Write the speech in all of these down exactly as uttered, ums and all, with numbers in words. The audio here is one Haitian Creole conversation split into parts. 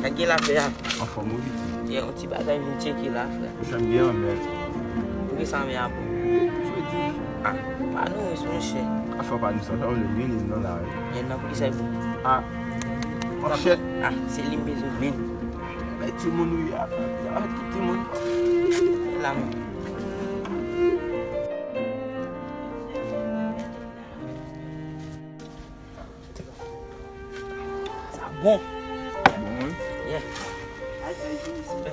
Sa gen lapè a? Anfòm ou piti? Gen yon ti bagay m vin tcheke la, frè. Monchè, m gen anmè. Poukisa anmè a pou? Fredi. Ah, pa nou, monchè. Afè pa nou sa, sa vle gen li nan la wi. Gen nan poukisa pou? Ah. Monchè. Ah, se li m bezwen men. Bay timoun wi, ah, ah, tout timoun. La men. Sa bon. Bon, wi. Yeah. Al fè jou respè.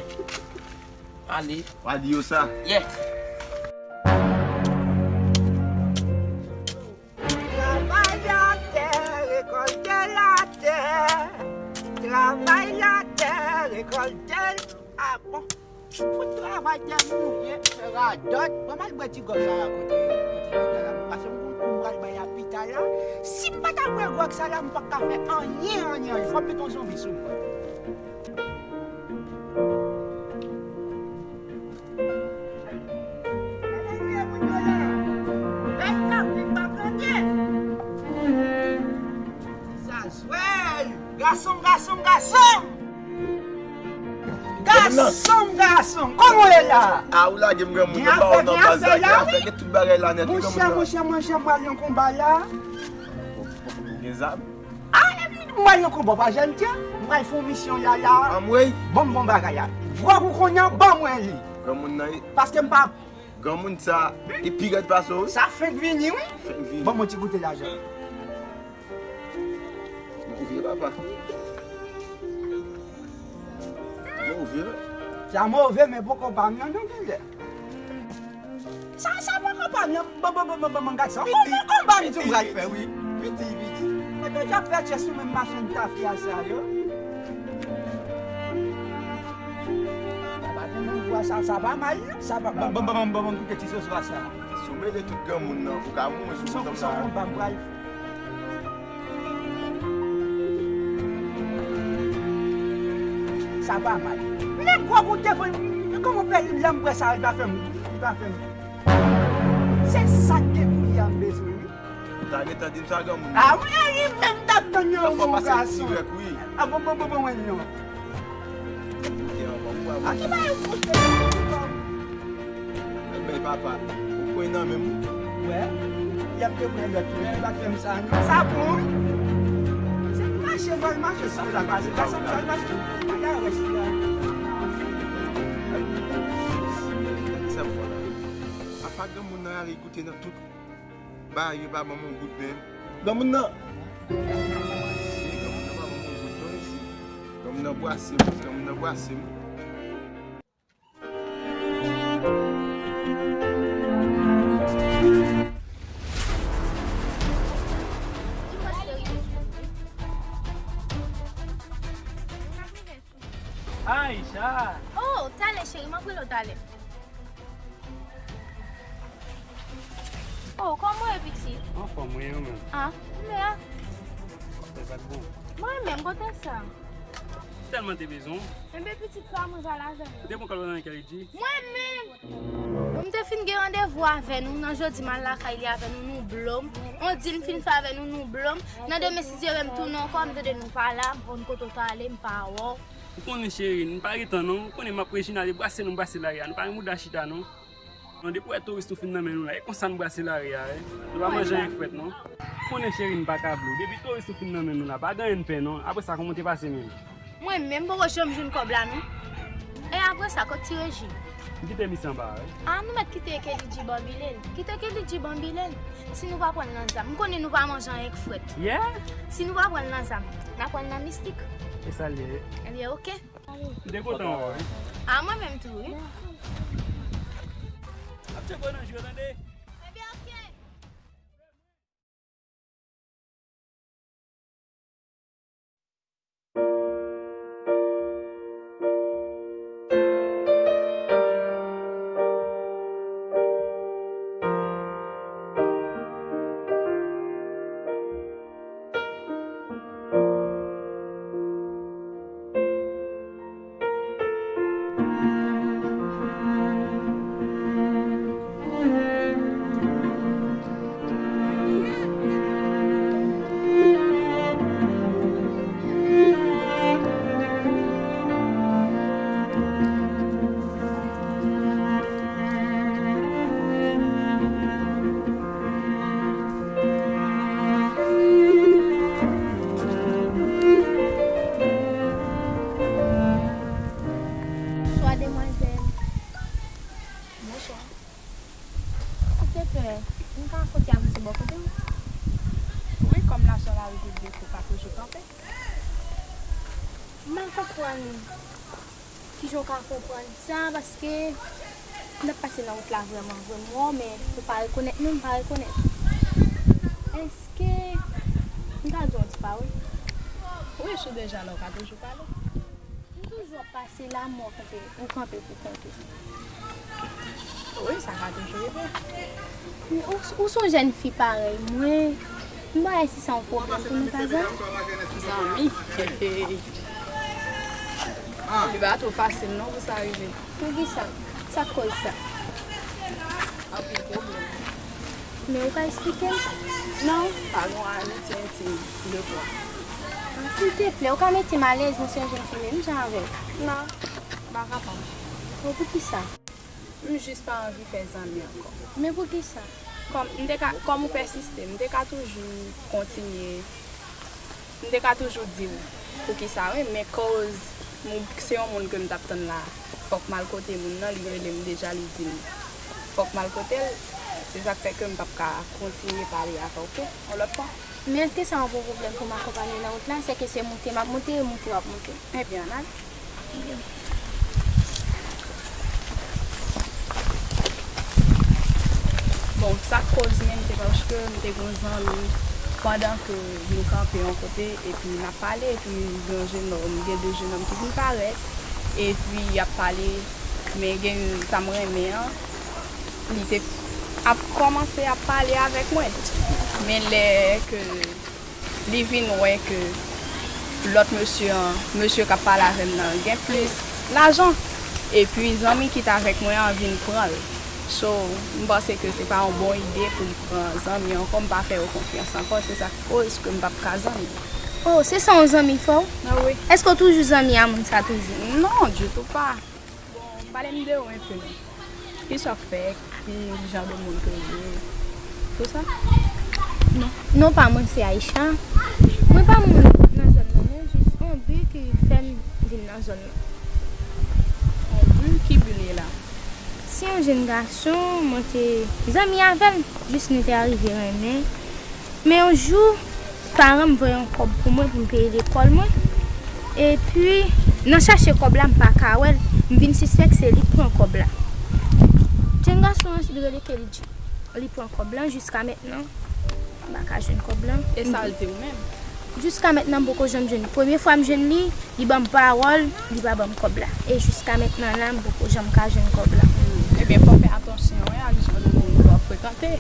Ale. W a di yo sa. Yeah. Travay latè, rekòlte latè. Travay latè, rekòlte l. Ah bon. Fout travay tè nou ye, fè radòt. Mwen m al bwè ti gwòg sa a kote, kote Pita la. Paske m konn kou m pral bay a Pita la. Si m pa ta bwè gwòg sa la, m p ap ka fè anyen, anyen, anyen. Fò m met yon zonbi sou mwen. Gade moun yo la. Bèl la, vin pa plante. Ti Zazwèl. Gason, gason, gason. Gason, gason, kòman w ye la? A, ou lage m granmoun, yo ba w nan baz la, gen afè, gen tout bagay la nèt, wi, granmoun nan. Monchè, monchè, monchè, m pral yon konba la. Ou gen zam? A, epi m pral yon konba, pa jèn jan, m pral fè yon misyon la, la. Anmwey. Ban m bon bagay la. Gwòg ou konnen, ban mwen li. Granmoun nan, paske m pa. Granmoun sa, li pi rèd pase w, wi. Sa fenk vini, wi. Fenk vini. Ban m yon ti goute lajan. Move, papa. Move. Sa move, men poko pa m nan, non, kilè. Sa, sa poko pa m nan, bon, bon, bon, bon, bon, bon, gad sa. Piti. Konba m di m pral fè, wi. Piti, piti. Mwen te ap fè chès sou menm machann tafya sa yo. Sa pa gen menm vwa sa, sa pa mal, non. Sa pa, bon, bon, bon, bon, bon, bon, goute ti soswa sa. Si w mele tout granmoun nan, ou ka mouri sou bòtòm sa. Son, son konba m pral fè. Sa pa mal. Men gwòg ou te fè, kòman fè lè m bwè sa, li pa fè m, li pa fè m. Se sa k gen kounye a m bezwen, wi. Ou ta gentan di m sa, granmoun. A wi, e li menm t ap tann yon bon gason. Fò pase l dirèk, wi. A bon, bon, bon, bon, mwen non. Ok, anvan, ou pa. A ki bagay ou fout fè? Men, men, papa, ou pran nan men m. Wè, y ap te pran lòt, men, li pa fè m sa, non. Sa bon, wi. Se mache, mwen mache, sa la pase, pa sa, sa mache. Ala rès la. Sa bon la. Apa granmoun nan ale goute nan tout bagay, yo pa ban m yon gout menm. Granmoun nan. Granmoun nan pa ban m yon gout non, mesye. Granmoun nan bwase m, granmoun nan bwase m. Aisha! Oh, talè cheri, m ap rele w talè. Oh, kòman w ye, pitit? Anfòm, wi, ou menm? Ah, ou menm? Fè pa t bon. Mwen menm, kote sa? Tèlman te bezwen w. Enben, pitit pa mwen, pale avè m non. Ou te pran kòl nan kè Lidji? Mwen menm! Bon, m te fin gen randevou avè nou, nan jodi m al lakay li avè nou, nou blo m. On dil m fin fè avè nou, nou blo m. Nan demen, si Dye vle, m tounen ankò, m tande nou pa la, m konn kote w t ale, m pa wè w. Ou konnen, cheri, nou pa gen tan non. Ou konnen m ap Rejina, de bwase nou bwase lari a. Nou pa gen mouda chita non. Non, depi w wè touris ou fin nan men nou la, e konsa n bwase lari a, wi. Nou pa manje anyen k frèt non. Ou konnen, cheri, n pa ka blo. Depi touris ou fin nan men nou la, pa gen anyen n pè non. Apre sa, kòman w te pase menm? Mwen menm, m poko janm jwenn kòb la non. E apre sa, kot ti Reji? M kite misye anba a, wi. A, nou mèt kite Kelly G banbile l. Kite Kelly G banbile l. Si nou pa pran l nan zam, m konnen nou pa manje anyen k frèt. Yeah? Si nou pa pran l nan zam, n a pran l nan mistik. E sa l ye? Ebyen, oke. M te kontan wè w, wi. A, mwen menm tou, wi. Ap tcheke w nan je w, tande? Ebyen, oke. M pa konprann kijan w ka konprann sa, paske m t ap pase nan wout la vrèman, vrèman, men ou pa rekonèt mwen, m pa rekonèt. Èske m ka di w yon ti pawòl? Wi, si w deja la, w ka toujou pale. M toujou ap pase la, men w kanpe, ou kanpe pou kont ou. Wi, sa ka toujou rive. Men ou, ou se yon jèn fi parèy mwen. M pa wè si se yon pwoblèm pou nou ta zanmi. Zanmi? Li pa twò fasil non pou sa rive. Poukisa? Sa k koz sa? Anpil pwoblèm. Men ou ka eksplike m? Non, pa gen yon amiti entim de kwa. Ah, silteplè, ou ka mete m alèz, mwen se yon jèn fi menm jan avè w. Non, m pa kapab. Bon, poukisa? M jis pa anvi fè zanmi ankò. Men poukisa? Kòm m te ka, kòm ou pèsiste, m te ka toujou kontinye, m te ka toujou di w poukisa wi, men koz m, se yon moun ke m t ap tann la, fòk m al kote moun nan, li rele m deja, li di m fòk m al kote l, se sa k fè ke m p ap ka kontinye pale avè w, oke? Yon lòt fwa. Men èske sa yon bon pwoblèm pou m akonpanye nan wout la? Sèke se moute m ap moute, e moute w ap moute. Ebyen, ann ale. Bon, sa k koz menm, se paske m te gen yon zanmi pandan ke nou kanpe yon kote, epi n ap pale, epi gen yon jenòm, gen de jenòm ki vin parèt, epi y ap pale, men gen youn sa m renmen an, li te ap kòmanse ap pale avèk mwen. Men lè ke li vin wè ke lòt mesye an, mesye k ap pale avè m nan, gen plis lajan. Epi zanmi ki t avèk mwen an vin pran l. So, m panse ke se pa yon bon ide pou m pran zanmi ankò, m pa fè yo konfyans ankò, se sa k koz ke m p ap ka zanmi. Oh, se sa yon zanmi fè w? Ah wi. Èske w toujou zanmi a moun sa toujou? Non, ditou pa. Bon, pale m de ou enpe non. Kisa w ap fè, ki jan de moun ke w ye, tout sa? Non, non pa mwen se Aïcha. Mwen pa moun nan zòn nan non, jis yon bi ki fè m vin nan zòn nan. Yon bi? Ki bi l ye la? Se yon jèn gason, mwen te zanmi avè l, jis nou te arive renmen. Men yon jou, paran m voye yon kòb pou mwen pou m peye lekòl mwen. Epi, nan chache kòb la, m pa ka wè l. M vin sispèk se li k pran kòb la. Jèn gason an rele ke li, li pran kòb la jiska mentnan. M pa ka jwenn kòb la. E sa l di w menm? Jiska mentnan, m poko janm jwenn li. Premye fwa m jwenn li, li ban m pawòl, li pa ban m kòb la. E jiska mentnan la, m poko janm ka jwenn kòb la. Hmm. Ebyen, fò w fè atansyon, wi, ak jan de moun ke w ap frekante.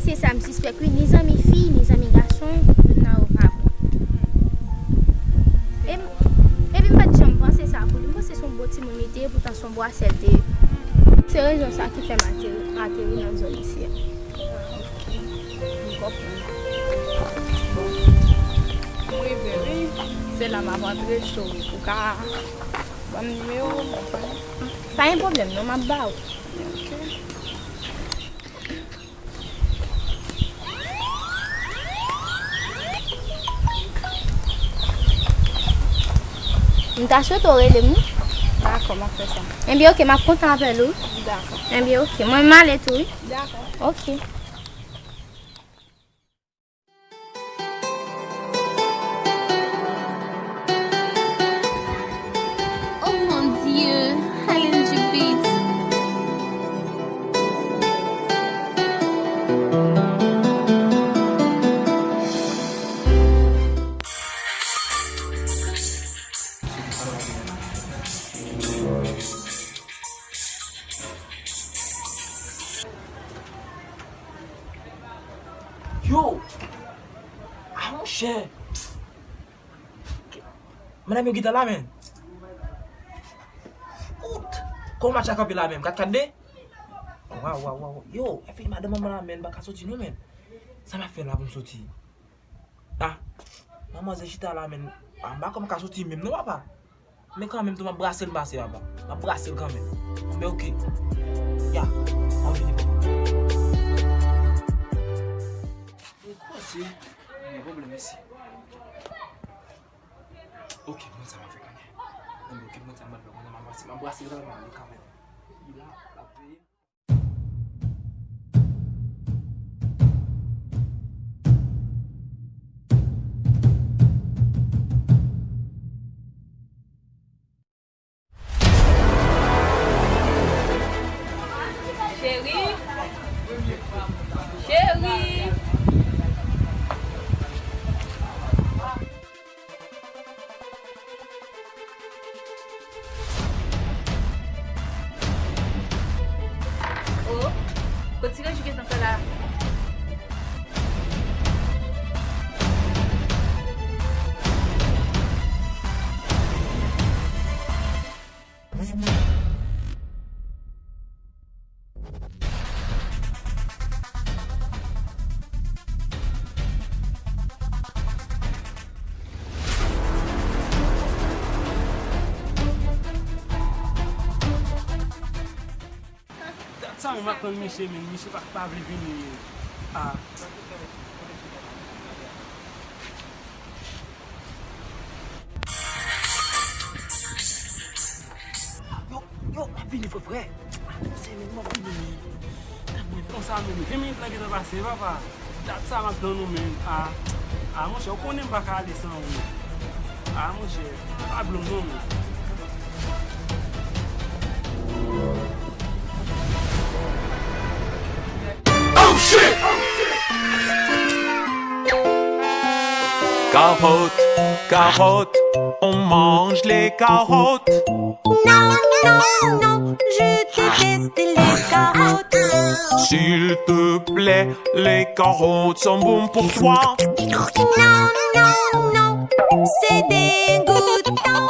Se sa m sispèk, wi. Ni zanmi fi, ni zanmi gason, youn nan yo pa bon. E m, epi m pa t janm panse sa pou li. M panse se yon bon timoun li te ye, poutan se yon bwasè l te ye. Se rezon sa ki fè m ateri, ateri nan zòn isi a. M konprann. Bon. M rive, wi. Se la m ap antre, so ou ka ban m nimewo w, mwen konnen. Pa gen pwoblèm, non, m ap ba ou. Ok. M ta swete w rele m, wi. Dakò, m ap fè sa. Ebyen, oke, m ap kontan apèl ou. Dakò. Ebyen, oke. Mwen, m ale tou, wi. Dakò. Oke. Oh mon Dieu, L N G Beats. Yo! Ah, monchè! Medam yo gentan la, men. Out! Kòman match la kanpe la menm? Kat kat de? Waw, waw, waw, waw. Yo, e fini madanm mwen la, men, m pa ka soti non, men. Sa m ap fè la pou m soti? Ah, manmanzè chita la, men. Ah, m pa kwè m ka soti menm non, papa. Men kanmenm tou, m ap brase l pase, papa. M ap brase l kanmenm. Men oke. Ya, m ap vini, papa. Ou panse? Gen pwoblèm isi. Oke, m konn sa m ap fè kounye a. Anben, oke, m konn sa m ap fè kounye a, m ap brase, m ap brase l kanmenm, kanmenm. Li la, l ap veye m. M ap tann misye, men misye pa, pa vle vini. Ah. Yo, yo, m ap vini, frè, frè. Avanse, men m ap vini. Tann mwen, konsa, men vin minit lan gentan pase, papa. Dat sa m ap tann ou, men. Ah, ah, monchè, ou konnen m pa ka ale san ou. Ah, monchè, pa blo m non, men. Karot, karot, on mange les carottes. Non, non, non, je déteste les carottes. S'il te plaît, les carottes sont bonnes pour toi. Non, non, non, c'est dégoûtant.